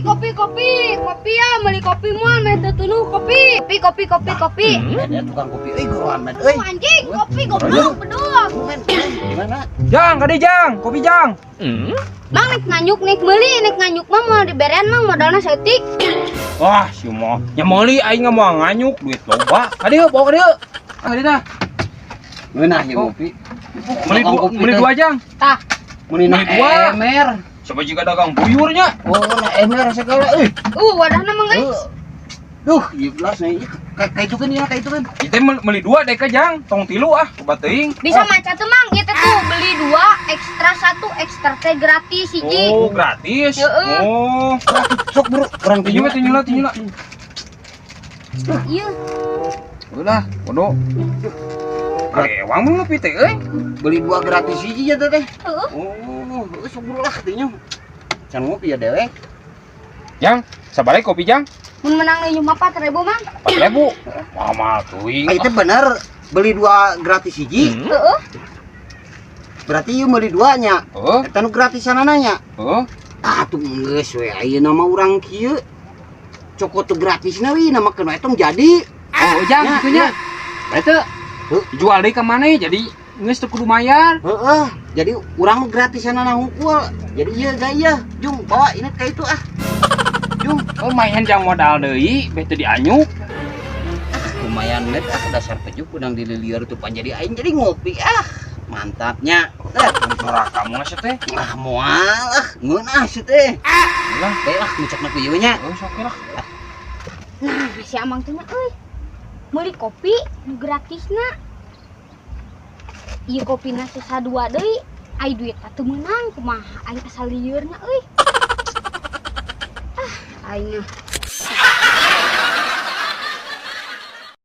Kopi, kopi, kopi ya, beli kopi moal meh teu tunduh kopi. Kopi, kopi, kopi, kopi. Ada tukang kopi euy, guruan men euy. Oh, anjing, kopi goblok bedul. Men, di mana? Jang, kade jang, kopi jang. Mang, nek nganyuk nek meuli, nek nganyuk mah moal diberean, Mang, modalna saeutik. Wah, si mah. Nya meuli, aing mah nganyuk duit loba. Kade yeuh, bawa kade yeuh. Ah, kade dah. Ngeunah ya Oh. ngopi. Meuli dua, meuli dua jang. Tah, Meuli Meuli dua. Emer. Coba juga dagang buyurnya. Oh, na emer segala euy. Wadahna mang euy. Duh, ieu belas nih. Kayak kayak itu kan ya, kayak itu kan. Kita meuli dua deh jang, tong tilu ah, obat teuing. Bisa maca tuh, Mang, ieu teh tuh beli dua ekstra satu, ekstra teh gratis hiji. Oh, gratis. Heeh. Oh, Sok bro, urang tinju we, tinju lah, tinju lah. Iya. Udah, bodoh. Karewang mah ngopi teh euy. Beli dua gratis hiji ya teh. Heeh. Oh, sok bro lah tinju. Can ngopi ya dewek. Jang, sabaraha kopi jang? Mun menang ieu mah 4000, Mang. 4000. Wah, mahal teuing. Ah, itu bener beli dua gratis hiji. Heeh. Berarti ieu meuli duanya. Heeh, Eta nu gratisan nya. heeh. Ah, tuh geus we ayeuna mah urang kieu. Cokot tuh gratis na wi nama keun etong jadi. Oh, jang Ya, kitu nya. Berarti Heuh. jual deui ka maneh jadi geus teu kudu mayar. Heeh, jadi urang nu gratisan na hungkul. Jadi ieu gaya, Jung, bawa ini kayak itu ah. Jung, Oh, lumayan jang modal deui, beh teu dianyuk. Lumayan net ah, dasar pejuk udang dililieur tuh pan jadi aing jadi ngopi ah. Mantapnya. Eh, Suara kamu nasi teh. Ah, moal ah, ngeunah sih teh. Lah, Bae lah ngucapna ku ieu nya. oh, sok lah. Nah, si Amang teh nya euy. Meuli kopi nu gratisna. Ieu kopina sesa dua deui. Ai duit teu meunang kumaha aing asal lieurna euy. Ah, aing mah.